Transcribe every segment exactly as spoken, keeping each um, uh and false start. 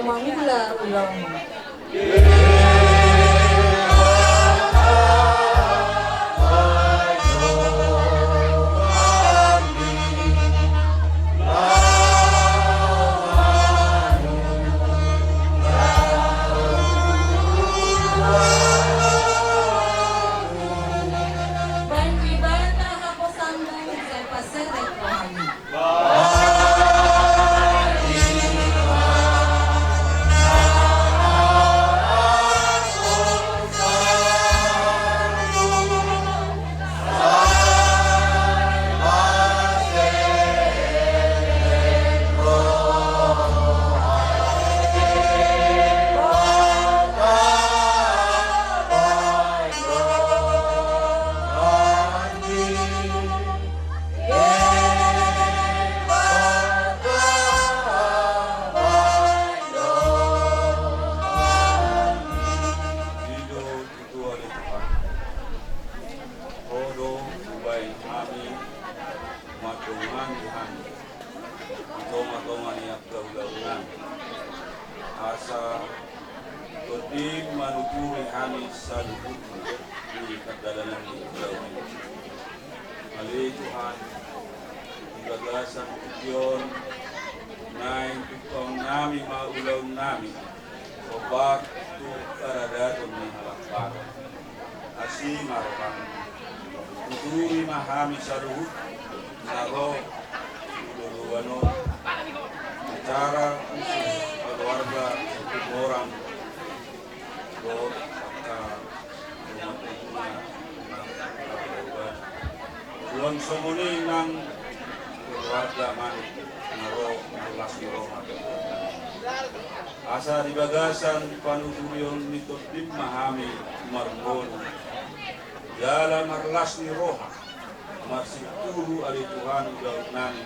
Mangula ulaon. Baen Debata haposanna, sai paserep rohami. Ho do hubaen hami mandongani hami di tongatonga ni angka ulaonnami, asa tondim manuturi hami saluhutna di pardalanan ni ulaon i. Ale Tuhan, di bagasan tingki on, naeng tungkaonnami ma ulaonnami, hombar tu paradaton ni halak Batak. Asi ma roham, tuturi ma hami saluhut na ro tu joloan on, secara khusus keluarga Situmorang dohot angka dongan umpuna nang parboruon. Suang songon i nang keluarga Manuk na ro marlas ni roha. Asa di bagasan panuturion ni tondim ma hami marngolu jala marlas ni roha, marsituhu ale Tuhan ulaonnami,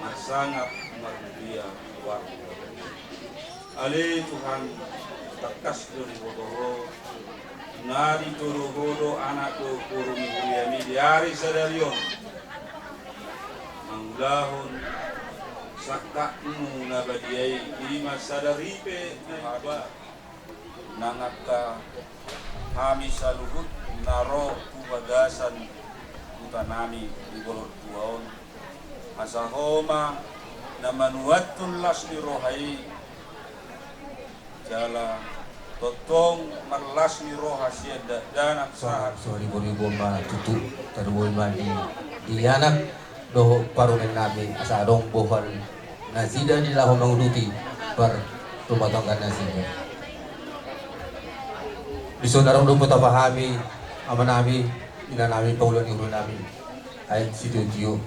marsangap marmulia warga. Ale Tuhan, tangkas do diboto Ho na ditoloho do anak dohot boru ni huriami di ari sadari on mangulahon sangkapmu na badia i, i ma sada ripe na iba. Nang angka hami saluhut na ro tu bagasan hutanami di Bolon Tua on, asa Ho ma na manuanhon las ni roha i, jala tongtong marlas ni roha sian dakdanak sahat. Sori bori goma tutu, taruboi ma di, di anak dohot parumaennami, asa adong bohal nasida di laho manguduti parrumatanggaan nasida. Dison adong do hupasahat hami amanami, inanami, pangula ni hurianami. Ai sitio-tio.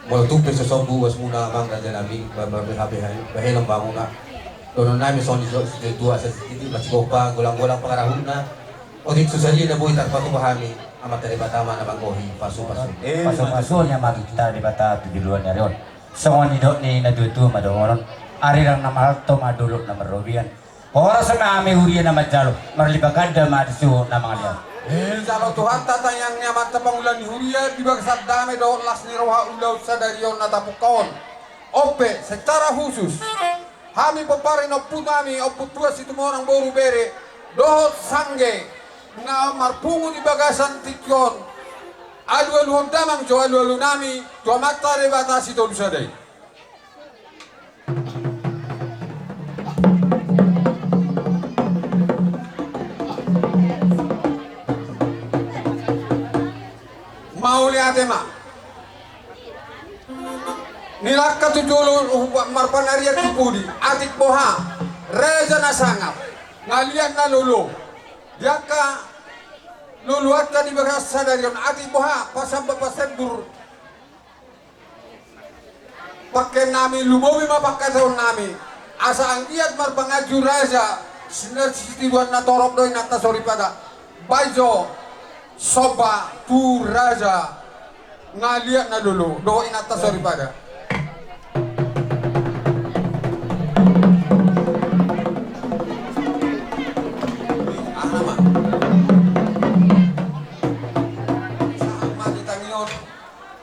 Molo tung pe so sombu uasmuna amang rajanami, ba, ba, ba, ba, bahenon ma hamuna. Dohononnami songon i do, sitio-tio asa sititi, masigopa, golang-golang pangarahutna. Otik so sadia na boi tarpatupa hami, Amanta Debata ma na manggohi pasu-pasu. Eh, pasu-pasu ni Amanta Debata tu joloan ni ari on. Songon nidok ni natuatua ma dohonon, arirang na marhalto ma dolok na marrobean. Horas ma hami huria na manjalo, marlipatganda ma disuhut na mangalean. Eh, jalo Tuhanta tangiang ni amanta pangula ni huria di bagasan dame dohot las ni roha ulaon sadari on na tapungka on. On pe, secara khusus, hami pomparan ni ompunami, Ompu Tua Situmorang boru bere dohot sangge na marpungu di bagasan tingki on, alualuhon damang jo alualunami tu Amanta Debata Sitolusada i. Mauliate ma. Nilangka tu jolo marpanarian tu pudi, atik boha, raja na sangap, nga liat na lolo. Di angka loloanta di bagasan sadari on, atik boha, pasamba pasembur pangkeonnami, lumobi ma pangkataonnami, asa anggiat marpanganju raja, sina sitiruan na torop do inanta soripada. Baen jo somba tu raja, nga liat na lolo dohot inanta soripada. Aha ma? Sahat ma di tangion.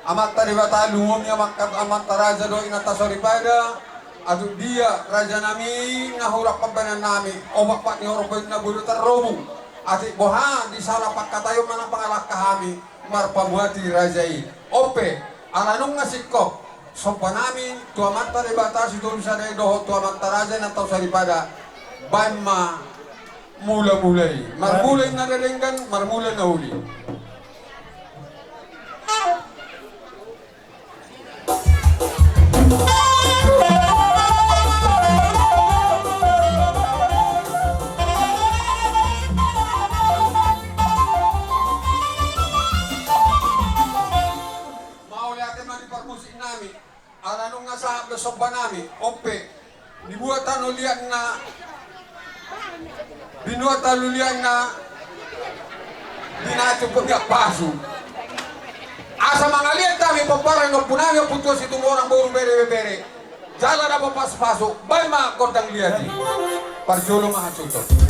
Amanta Debata, lumobi ma pangkat amanta raja dohot inanta soripada, Atik dia raja nami na hurang pambahenan nami, opat-opat ni horbo inna boru tarrobu. Atik boha disala pangkataion manang pangalangka hami marpamuati raja i. On pe, ala nunga singkop somba nami tu Amanta Debata Sitolu Sada i dohot tu amanta raja na tau saripada, baen ma mula-mula i. Marmula inna na denggan, marmula na uli. Mauliate ma di parmusik nami. Ala nunga sahat do somba nami, on pe, dibuat halulianna, dibuat halulianna, binatu pengak pasu. Asa mangaliat hami pomparan ni ompu nami, Ompu Tuan Situmorang boru bere ibebere. Jala dapot pasu-pasu, baen ma gondang liat i. Parjolo ma hasuhuton.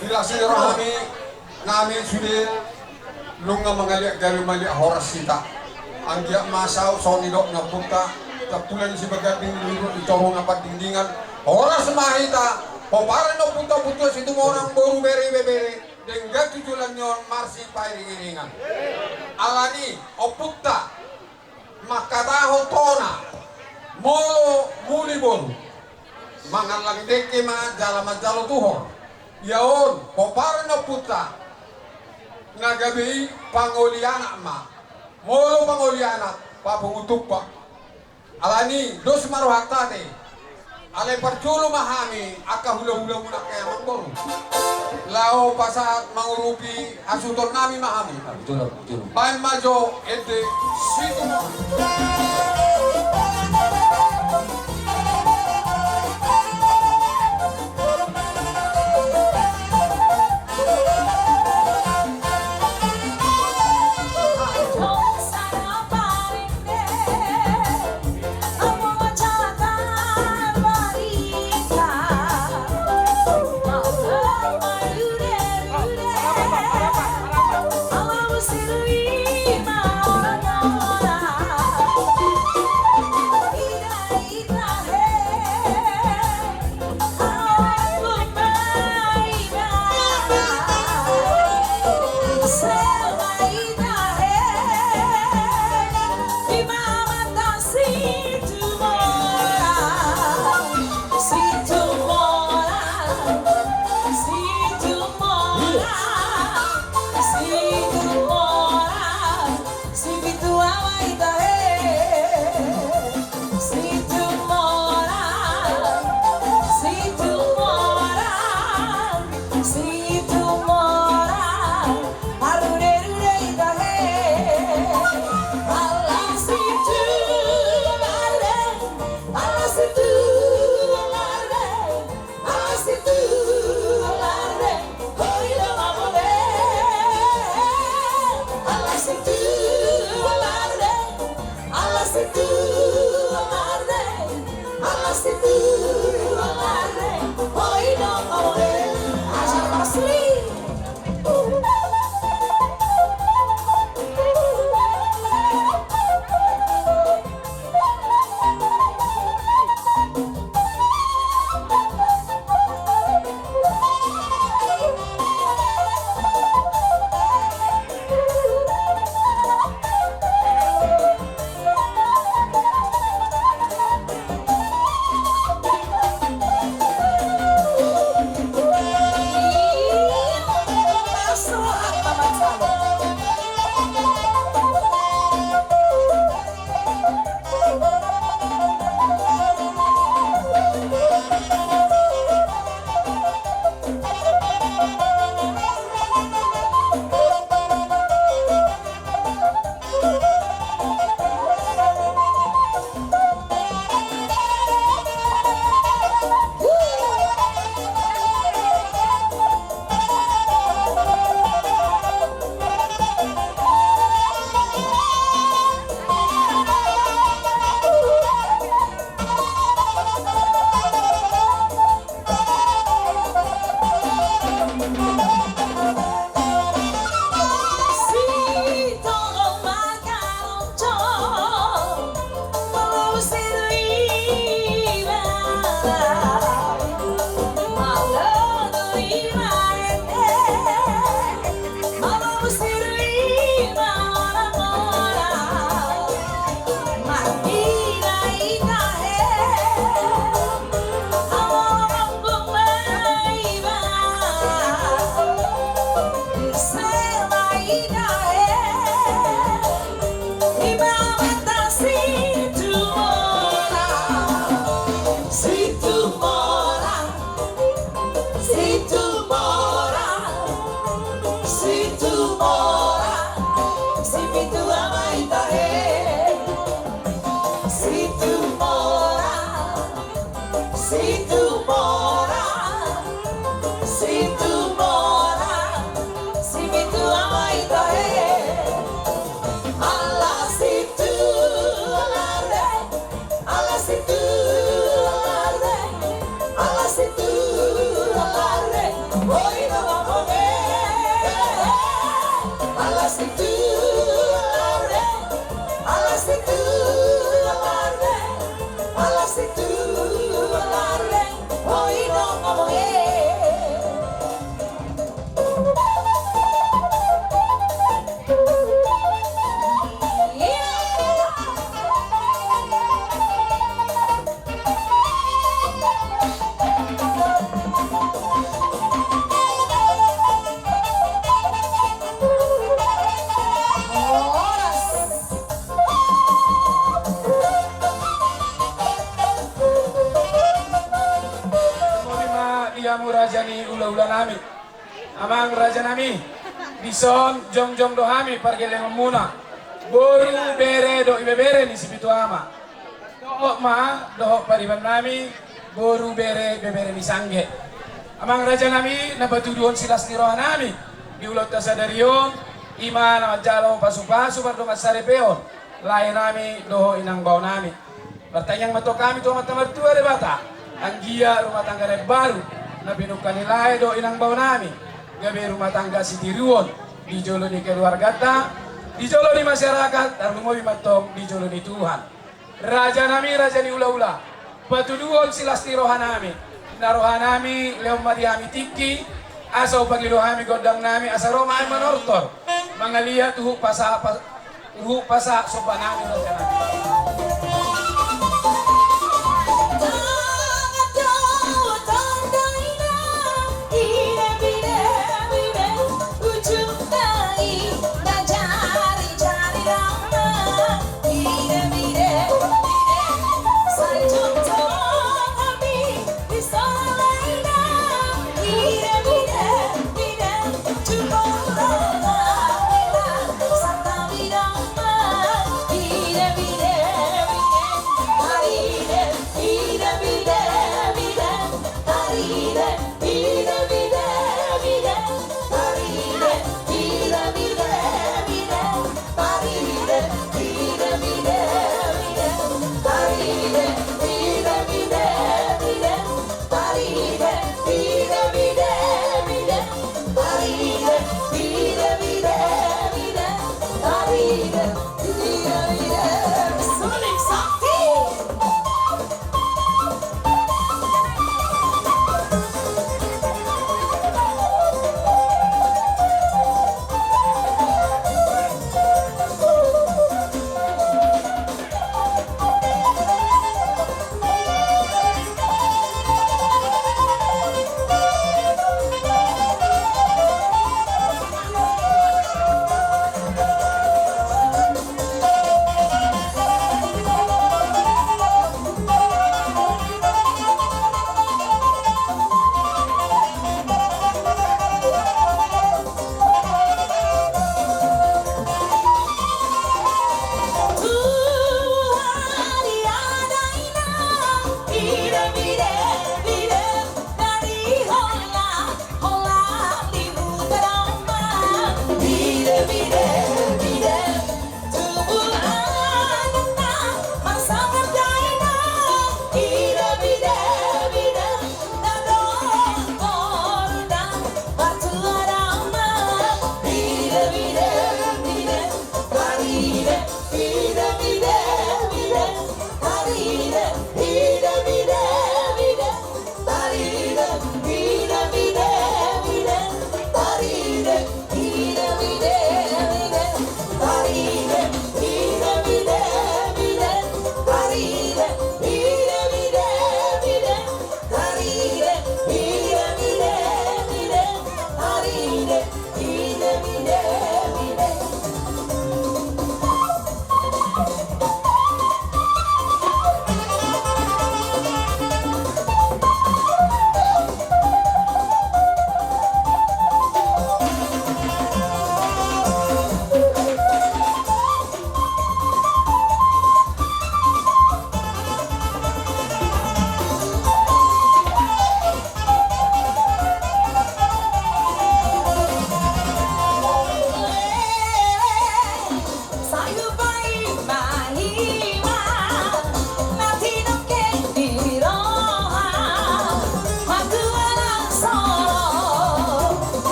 Di las ni roha nami, nami sude nunga mangaliat gabe maliat horas hita. Anggiat ma saut songon nidok ni ompunta, tampulon ni sibaganding, di toru na pandingdingan. Horas ma hita, pomparan ni ompunta Ompu Tuan Situmorang boru bere ibebere, denggan tu joloan ni on marsipairing-iringan. Alani ompunta mangkatahon tona, molo muli boru, mangallang dengke ma jala manjalo tuhor. Ia on, pomparan ni ompunta na gabe i pangoli anak ma. Molo pangoli anak, papungu tumpak. Alani dos ma rohanta ate. Alai parjolo ma hami angka hula-hula muna angka i, amang boru, laho pasahat mangurupi hasuhuton nami ma hami. Ah, betul, betul. Baen ma jo ende Situmorang. Mauliate ma di hamu raja ni hula-hula nami. Amang raja nami, dison jongjong do hami pargellengonmuna, boru, bere dohot ibebere ni si Pitu Ama. Dohot ma dohot pariban nami, boru, bere, ibebere ni sangge. Amang raja nami, na patuduhon silas ni roha nami di ulaonta sadari on, i ma na manjalo pasu-pasu pardongansaripeon lae nami dohot inang bao nami. Martangiang ma antong hami tu Amanta Martua Debata, anggiat rumah tangga na imbaru na pinungka ni lae dohot inang bao nami gabe rumah tangga sitiruon di jolo ni keluarganta, di jolo ni masyarakat, tarlumobi ma antong di jolo ni Tuhan. Raja nami, raja ni hula-hula, patuduhon silas ni roha nami, na roha nami lehon ma di hami tingki, asa hupangilo hami gondang nami, asa ro ma hami manortor mangaliat huhut pasa, pa, huhut pasa somba nami, raja nami.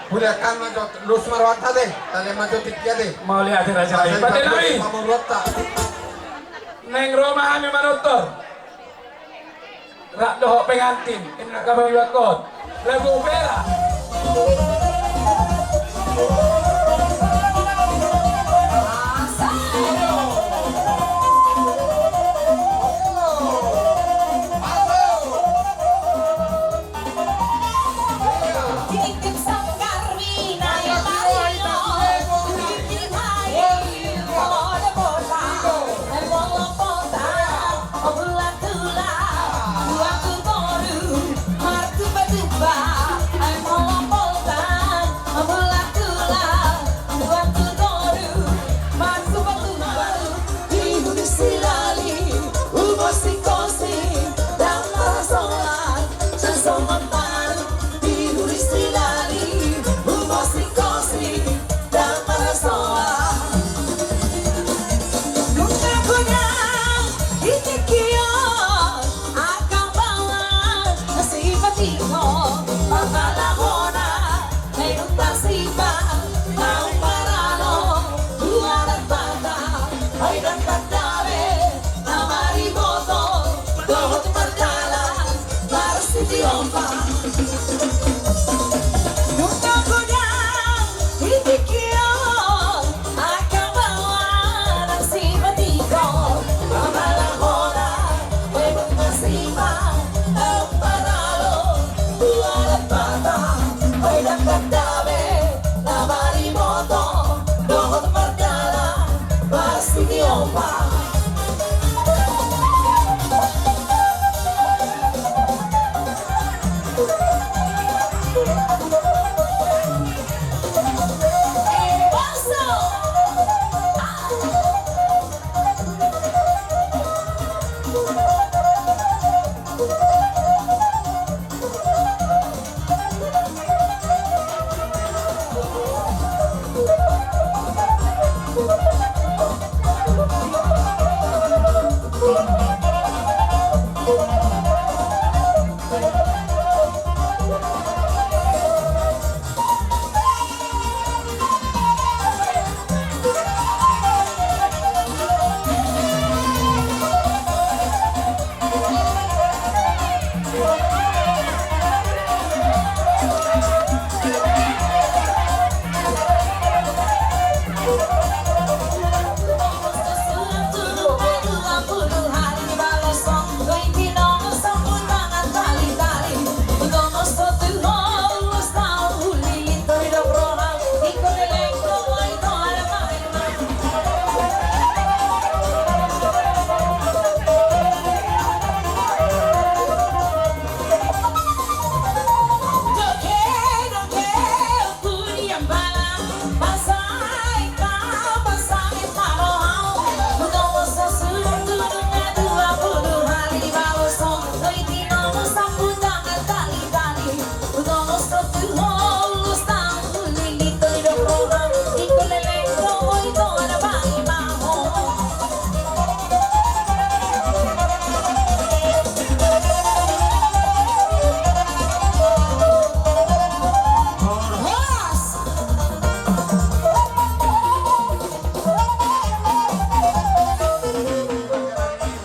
Pudi angka ma jo, los ma rohanta de, tale ma jo tingki i de. Mauliate raja nami. Pande nami. Naeng ro ma hami manortor. Rap dohot pengantin, inna kabar iwakot. Lagu opera.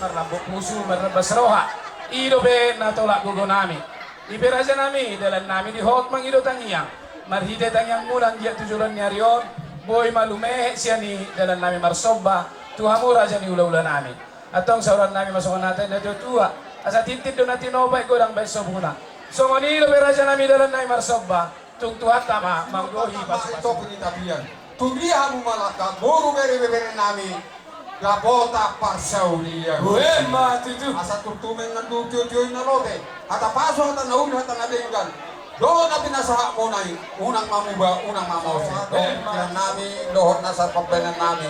Marlambok pusu, marrambas roha. I dope na tolap gogo nami. I pe raja nami, dalan nami di hot mangido tangiang. Marhite tangiangmuna anggiat tu joloan ni ari on, boi ma lumehe sian i dalan nami marsomba tu hamu raja ni hula-hula nami. Antong sahuran nami ma songon hata ni na tua-tua, asa tintin do na tinopa, godang baen sobuna. Songon i dope raja nami dalan nami marsomba, tung Tuhanta ma manggohi pasu-pasu. Tung dia hamu malangka, boru, bere, bebere nami, dapotan parsaulian. Emma tutu. Asa tung tumang nandung tio-tio i na lote, hata pasu, hata na uli, hata na denggan. Dohot na pinasahatmuna i, unang ma muba, unang ma maos. Emma. Dohot nami, dohot na sar pambahenan nami.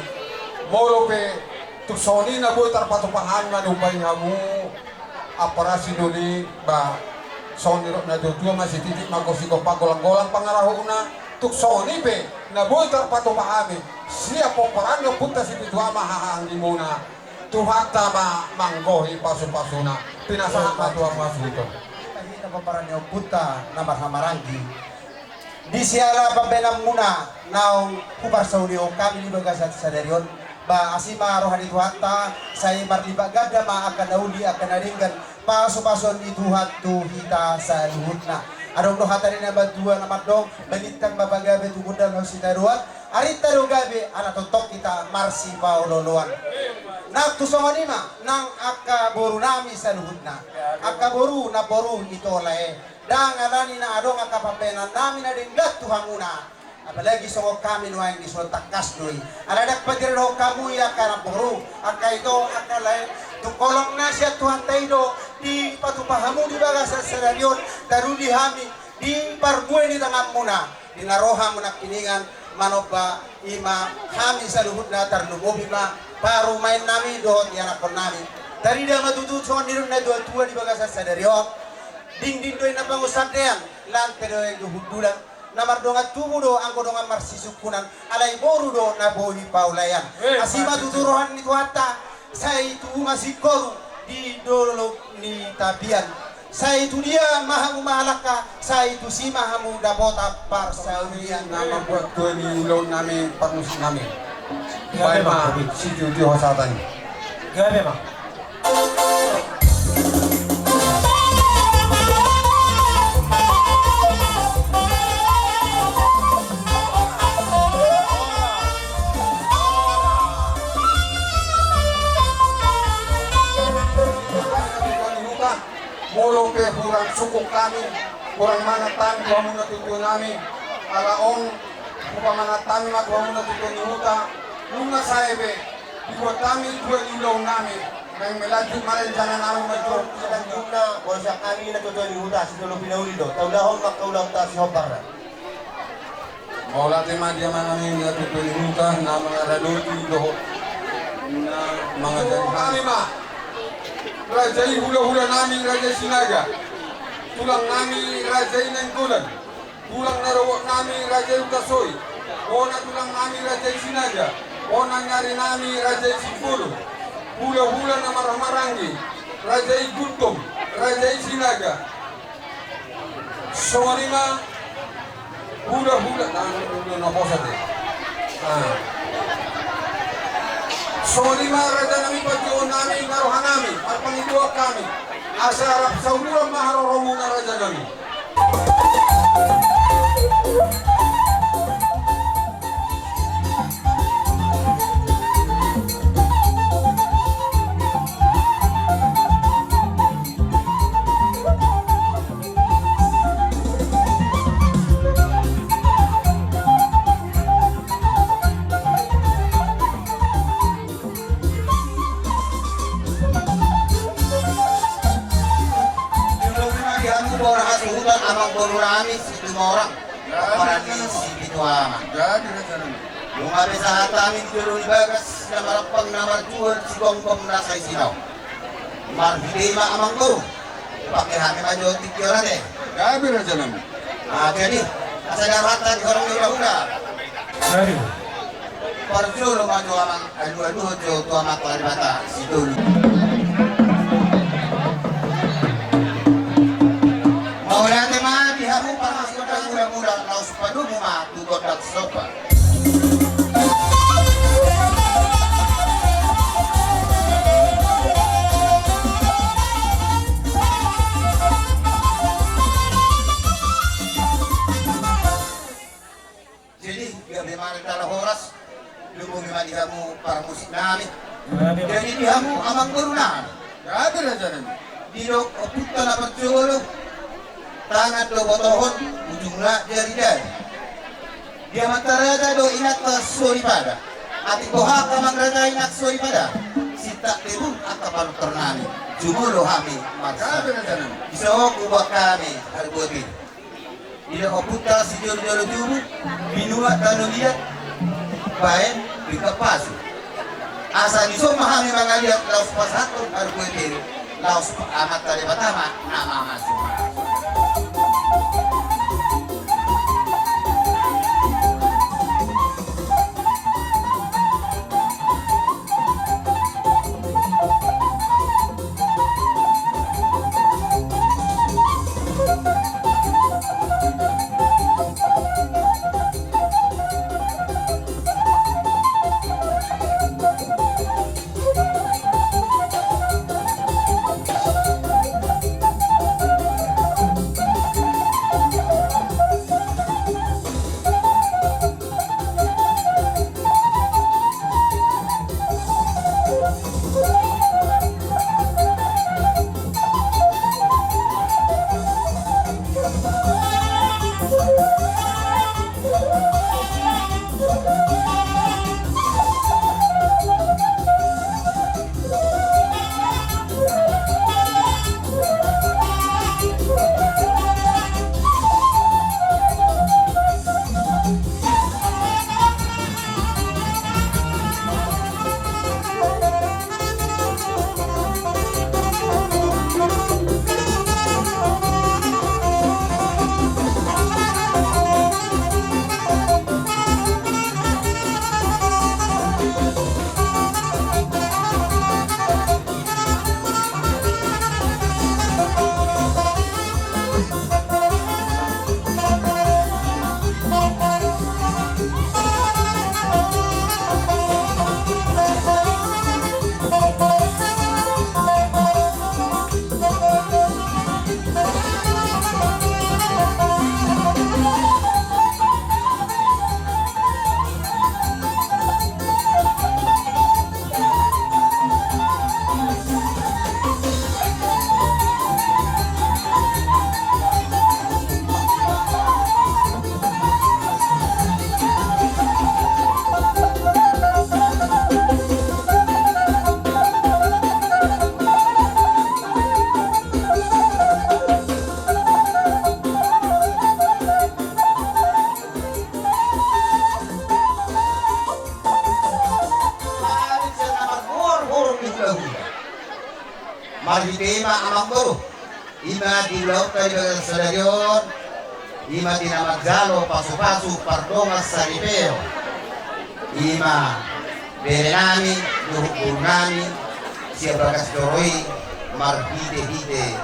Molo pe tung songon i na boi tarpatupa hami manumpahi hamu. Amparasi do ni ba, songon nidok na tua-tua ma, sititi ma gosi gompa, golang-golang pangarahutna. Tung songon i pe na boi tarpatupa hami, sian pomparan ni ompunta Sipitu Ama hahaanggimuna, Tuhanta ma manggohi pasu-pasuna. Pinasahat ma tu hamu hasuhuton. Hita pomparan ni ompunta na marhahamaranggi. Di siala pambahenanmuna naung huparsaulihon hami di bagasan sadari on, ba asi ma roha ni Tuhanta, sai marlipat ganda ma angka na uli angka na denggan, pasupasuon ni Tuhan tu hita saluhutna. Adong do hata ni na mandua na mandok, balintang ma pagabe tu gondang na husitadoan, arinta do gabe ala tongtong hita marsipaolooloan. Nang tu songon i ma nang angka borunami saluhutna, angka boru na boru Ito Lae. Ndang alani na adong angka pambahenannami na denggan tu hamuna. Apalagi songon hami nuaeng di son tangkas do i. Ala ndang patiradohon hamu i angka namboru, angka ito, angka lae. Tung holong na sian Tuhanta i do dipatupa hamu di bagasan sadari on, taruli hami di parbue ni tanganmuna. Di na ro hamu nangkiningan manomba i ma hami saluhutna tarlumobi ma parumaennami dohot ianakkonnami. Tarida ma tutu songon nidok ni natuatua di bagasan sadari on. Dingding do inna pangunsandean, lante do inna hundulan. Na mardongan tubu do anggo dongan marsisungkunan, alai boru do na boi paulaean. Eh, asi ma tutu roha ni Tuhanta, sai tubu ma singkoru di dolok ni tapian. Sai tu dia ma hamu mangalangka, sai tusi ma hamu dapotan parsaulian. Na mambuat tua ni ulaonnami parmusiknami. Baen ma sitio-tio hasahatan. Gabe ma. Molo pe hurang sungkun hami, hurang manat hami tu hamu natuatuanami, ala on hupamanat hami ma tu hamu natuatua ni huta, nunga sae be dibuat hami tua ni ulaonnami, naeng melanjut ma rencana nami manjou. Selanjutna, molo sian hami natuatua ni huta, sitolopi na uli do, taulahon ma angka ulaonta sihombar. Mauliate ma di amanami natuatua ni huta na mangaradoti dohot na mangajari hami ma. Raja i hulahulanami Raja i Sinaga. Tulangnami Raja i Nainggolan. Tulang na robotnami Raja i Utasoi. Bona tulangnami Raja i Sinaga. Bona ni arinami Raja i Simbolo. Hulahula na marhahamaranggi Raja i Gultom. Raja i Sinaga. Songon i ma hulahula, na, na, na, na posa te. Ah. Songon i ma rajanami panjouonnami, na rohanami, marpangidoan hami. Asa rap saumuran ma haroromuna rajanami. Di hamu boru hasuhuton amang boru nami Situmorang. Pomparan ni si Pitu Ama. Jadi, rajanami. Nunga be sahat hami di jolo ni bagas, na marampang na marjual, si gonggong na sai sinao. Marhite i ma amang boru. Pake hami ma jo tingki on ate. Jadi, rajanami. Ah, jadi, asa darohanta di horong ni hulahula. Jadi. Parjolo ma jo amang, alualuhon jo tu Amanta Debata, sitolu. Mauliate ma di hamu parhasuhuton mulamula, laos padomu ma tu gondang somba. Jadi, gabe ma di tala horas, lumobi ma di hamu parmusik nami. Jadi, di hamu amang boru nami. Gabe, raja nami. Didok ompunta na parjolo, tangan do botohon, ujungna jari-jari. Di amanta raja dohot inanta soripada. Atik boha amang raja inanta soripada. Sintak tebur angka panutor nami. Jumolo hami marsa. Gabe, raja nami. Di son huboan hami harbue pir. Didok ompunta sijolo-jolo tubu, binuat tano liat, baen pinggan pasu. Asa di son ma hami mangaliat laos pasahathon harbue pir, laos Amanta Debata ma na mamasu. Marhite i ma amangboru, i ma di ulaonta di bagasan sadari on, i ma di na manjalo pasupasu pardongan saripeon, i ma berenami dohot borunami sian bagas joro i marhitehite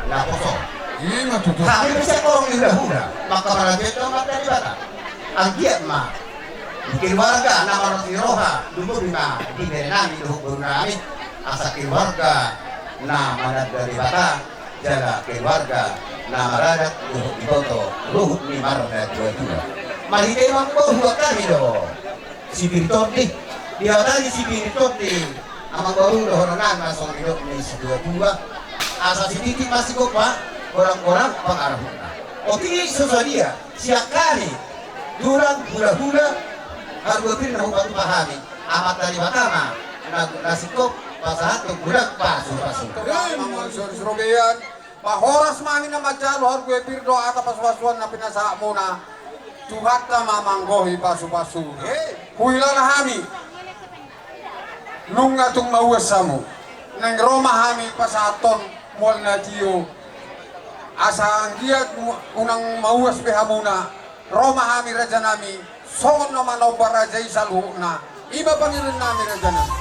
naposo. I ma tutu. Hami pe sian horong ni hulahula mangkamarajoi do Amanta Debata. Anggiat ma di keluarga na marlas ni roha, lumobi ma di berenami dohot borunami, asa keluarga na mananda Debata jala keluarga na maradat dohot diboto ruhut ni marnatuatua. Marhite i ma amangboru, huboan hami do sibir tondi. Didapotan ni sibir tondi, amangboru, dohononnami ma songon nidok ni situatua: Asa sititik ma sigompa, godang-godang pangarahutna. Otik i so sadia sian hami tulang hulahula Hargoa Pir na hupatupa hami, Amanta Debata ma na, na singkop pasahathon godang pasupasu. Hei, amangboru, sori sirobean. Pahoras ma hami na manjalo Hargoa Pir do hata pasupasuan na pinasahatmuna. Tuhanta ma manggohi pasupasu. Huhilala hami nunga tung mauas hamu. Naeng ro ma hami pasahathon mual na tio, asa anggiat mu-, unang mauas be hamuna. Ro ma hami, rajanami, songon na manomba raja i saluhutna. I ma pangidoannami, rajanami.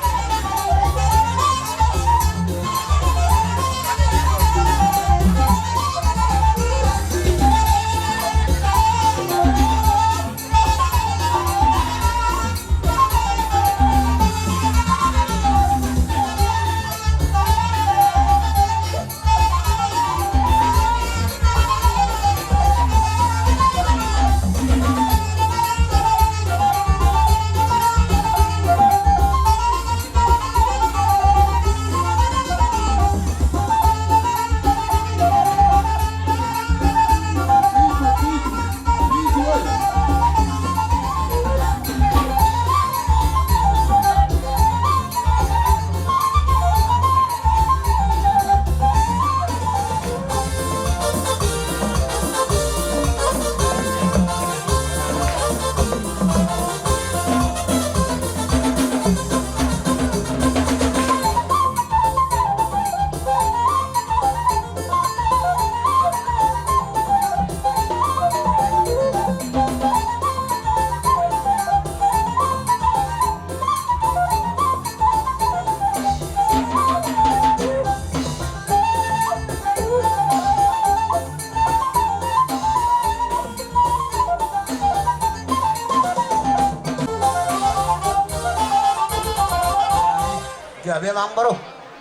Gabe, amangboru.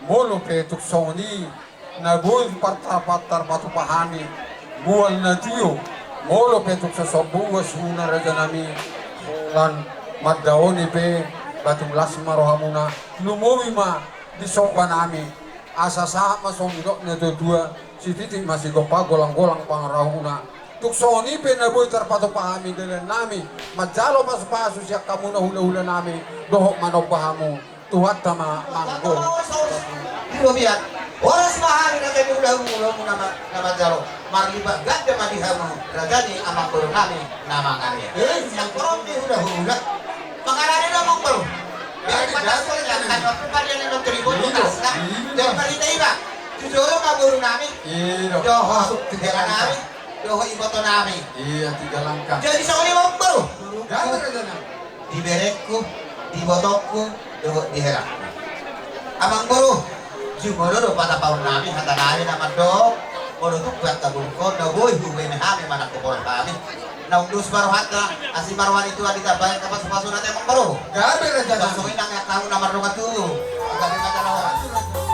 Molo pe tung songon i na boi parta-, parpatupa hami mual na tio, molo pe tung so sombu uasmuna, rajanami, holan mandaoni pe, ba tung las ma rohamuna, lumobi ma di sombanami, asa sahat ma songon nidok ni natuatua: Sititik ma sigompa, godang-godang pangarahutna. Tung songon i pe na boi tarpatupa hami dalannami manjalo pasupasu sian hamuna hulahulanami dohot manomba hamu. Tuhanta ma manggohi. Di robean, horas ma hami raja ni hulahula, hulahula na ma-, na manjalo. Marlipat ganda ma di hamu raja ni amangborunami na mangarean. Eh, sian horong ni hulahula. Mangarean do, amangboru. Jadi patas ko, jadi kan waktu pada ni nonton ibu. Jadi marhite i ma tu jolo ma borunami. Iyo. Dohot berenami dohot ibotonami. Iya, tiga langkah. Jadi songon i ma, amangboru. Ganda, rajanami. Di berengku, di ibotongku, dohot di herangku. Amangboru, jumolo do patapaonnami, hatanami na mandok: Molo tung pe angka bulungkon na boi hubege hami manang huboto hami. Naung dos ma rohanta, asi ma roha ni Tuhan, ditambai angka pasupasuna, amangboru. Gabe, rajanami. Songon i nang angka hamu na mardongan tubu. Gabe ma, rajanami.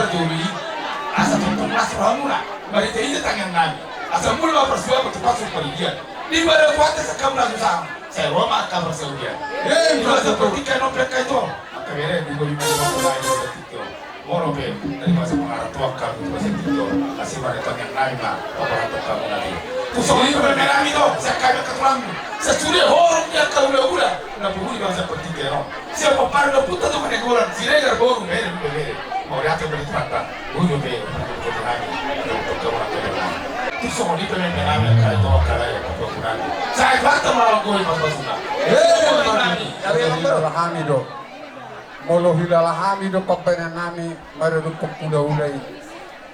Tolu i, asa tongtong las rohamuna marhitehite tangiang nami, asa mula ma parsuapan tu pasu paridian. Di bada kuat asa kamu langsung saham, sai ro ma angka parsaulian. Hei, di basa partingkian on pe angka ito, angka bere di bodi bodi bodi lain di basa tingki on. Molo pe dari basa pangarantoan kamu di basa tingki on, asi marhite tangiang nami ma paparanto kamu nami. Tu songon i pe bere nami do, sian hami angka tulangmu, sasude horong di angka hulahula na pungu di basa partingkian on. Sian pomparan ni ompunta tu Nainggolan, Siregar boru, bere, bere, bere. Mauliate ma di Tuhanta. Boi dope, boi dope hami. Dope, dope, dope, dope. Tu songon i pe bere nami angka ito, angka lae, angka panggual nami. Sai Tuhanta ma na manggohi pasupasuna. Eh, hami. Hami do. Molo hilala hami do pambahenan nami, maradophon hulahula i.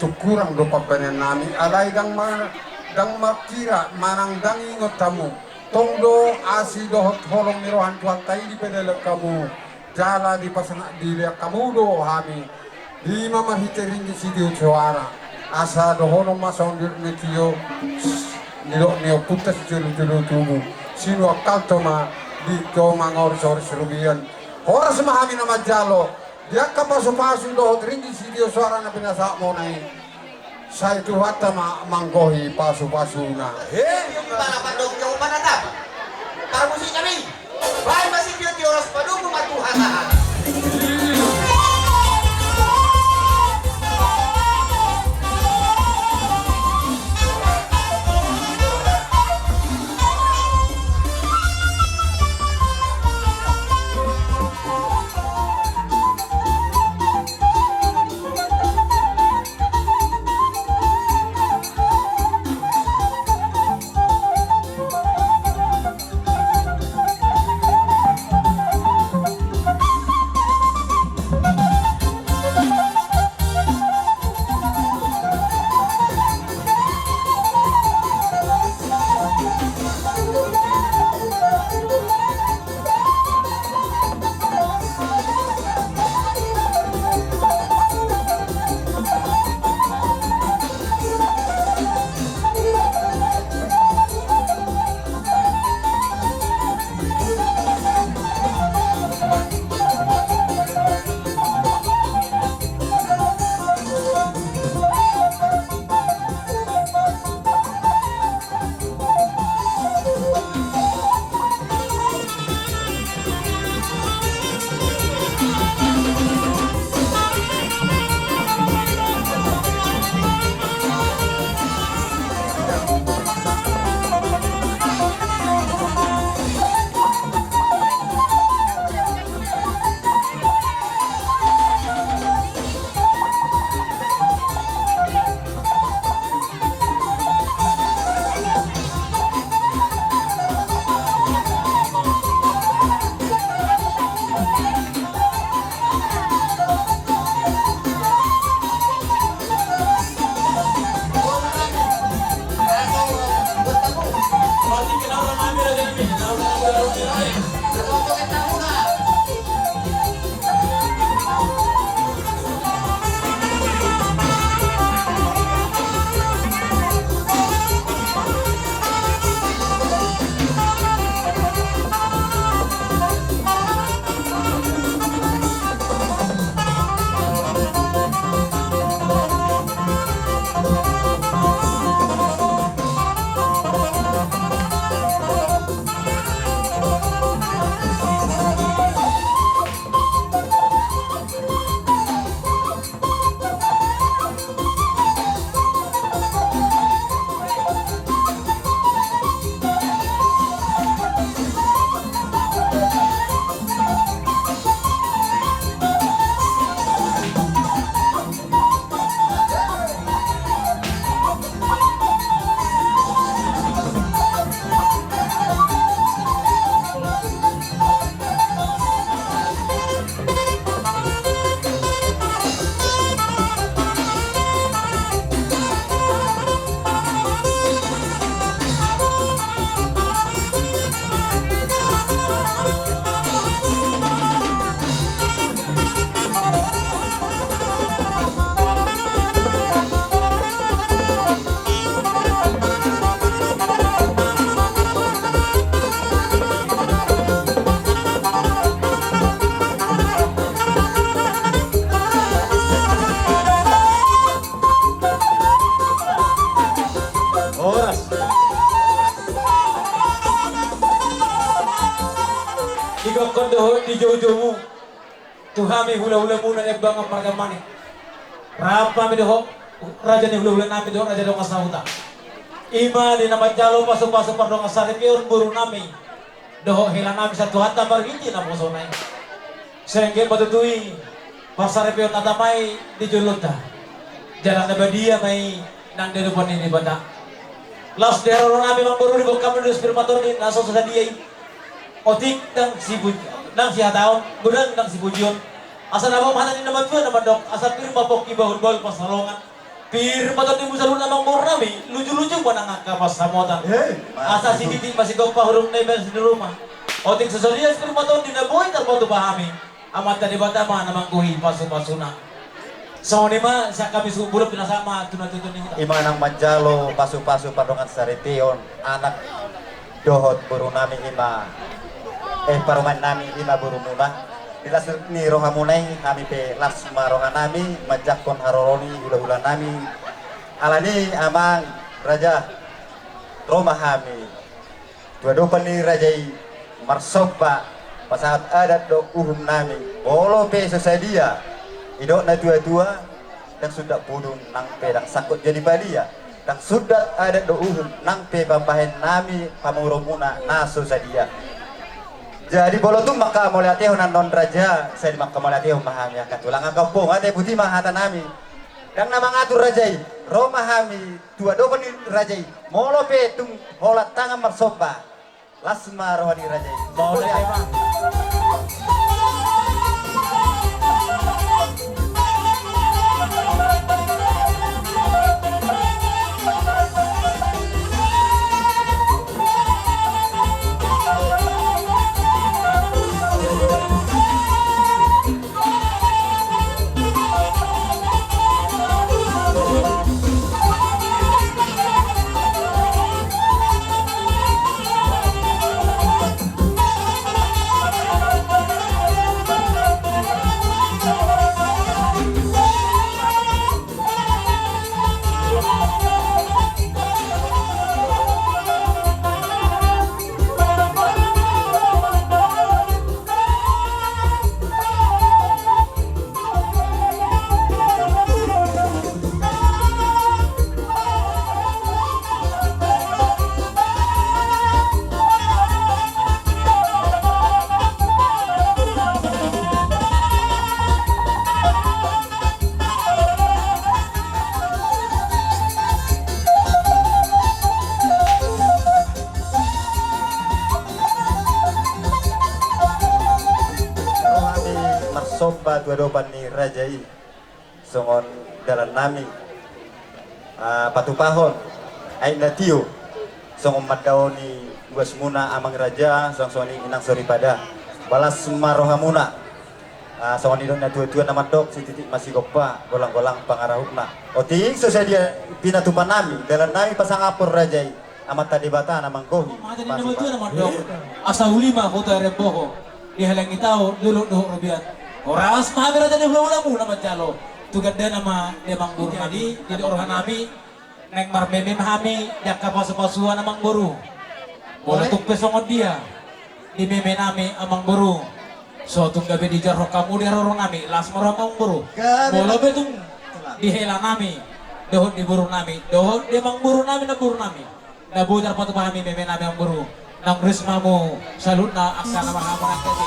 Tung hurang do pambahenan nami, alai ndang ma, ndang markira manang ndang ingot hamu. Tong do asi dohot holong ni roha ni Tuhanta i dipadalan hamu. Jala dipasangap dilean hamu do hami. I ma marhite ringgit sitio soara. Asa dohonon ma songon nidok ni tio, nidok ni ompunta sijolojolo tubu. Sinuan halto ma di ho mangoris-oris rumian. Horas ma hami na manjalo. Di angka pasupasu dohot ringgit sitio soara na pinasahatmuna i, sai Tuhanta ma manggohi pasupasuna. He, di pala pandok jauh panatapan. Parmusik nami, baen ma sitio-tio ras padomu ma tu hata-hata. Didokkon dohot di joujoumu tu hami hulahulamuna Nembangan marga Manik. Rap hami dohot raja ni hulahula nami dohot raja dongan sahuta. I ma di na manjalo pasupasu pardongan saripeon boru nami dohot hela nami sahat tu hata marhite naposona i. Sai anggiat ma tutu i parsaripeon nata ma i di jolonta. Jala na badia ma i nang di adopan ni Debata. Laos di haroro nami amangboru, diboan hamu dos pir ma tondi na so sadia i. Otik ndang sipuji, ndang sihataon, godang ndang sipujion. Asa na boi ma hata ni na matua na mandok, asa pir ma pongki bahulbahul pansalongan. Pir ma tondimu saluhutna amangboru nami, lujuluju ma nang angka pansamotan. Asa sititi ma sigompa hurung na ibaen sian rumah. Otik so sadia pir ma tondi na boi tarpatupa hami. Amanta Debata ma na manggohi pasupasuna. Songon i ma sian hami suhut bolon, pinasahat ma tu na tutu ni huta. I ma nang manjalo pasupasu pardongan saripeon anak dohot boru nami i ma, eh, parumaen nami i ma borumuna. Di las ni rohamuna i hami pe las ma roha nami manjangkon haroro ni hulahula nami. Alani amang raja, ro ma hami tu adopan ni raja i marsomba, pasahat adat dohot uhum nami. Molo pe so sadia, didok na tuatua, ndang sundat pudun nang pe ndang sangkot jadi balia, ndang sundat adat dohot uhum nang pe pambahen nami pamoruonmuna na so sadia. Jadi molo tung mangkamauliatehon annon raja, sai di mangkamauliatehon ma hami angka tulang angka ompung. Ate, boti ma hata nami. Ndang na mangatur raja i, ro ma hami tu adopan ni raja i. Molo pe tung holan tangan marsomba, las ma roha ni raja i. Mauliate ma. Ro hami marsomba tu adopan ni raja i. Songon dalan nami, ah, patupahon aek na tio, songon mandao ni uasmuna amang raja, songon, songon i inang soripada. Balas ma rohamuna. Ah, songon nidok na tuatua na mandok, sititi ma sigompa, golanggolang pangarahutna. Otik so sadia pinatupa nami, dalan nami pasangaphon raja i. Amanta Debata na manggohi. Amanta Debata na mandok. Asa uli ma huta Remboho, dihalangi tao dolok dohot robean. Horas ma hami raja ni hulahulamu na manjalo. Tu gandana ma di amangboru nami, di roha nami. Naeng marmeme ma hami di angka pasupasuan amangboru. Molo tung pe songon dia di meme nami amangboru, so tung gabe dijarhon hamu di haroro nami, las ma roha amangboru. Molo pe tung di hela nami dohot di boru nami dohot di amangboru nami, namboru nami, na boi tarpatupa hami meme nami amangboru. Naung ris ma hamu saluhutna angka na mahamarangketi.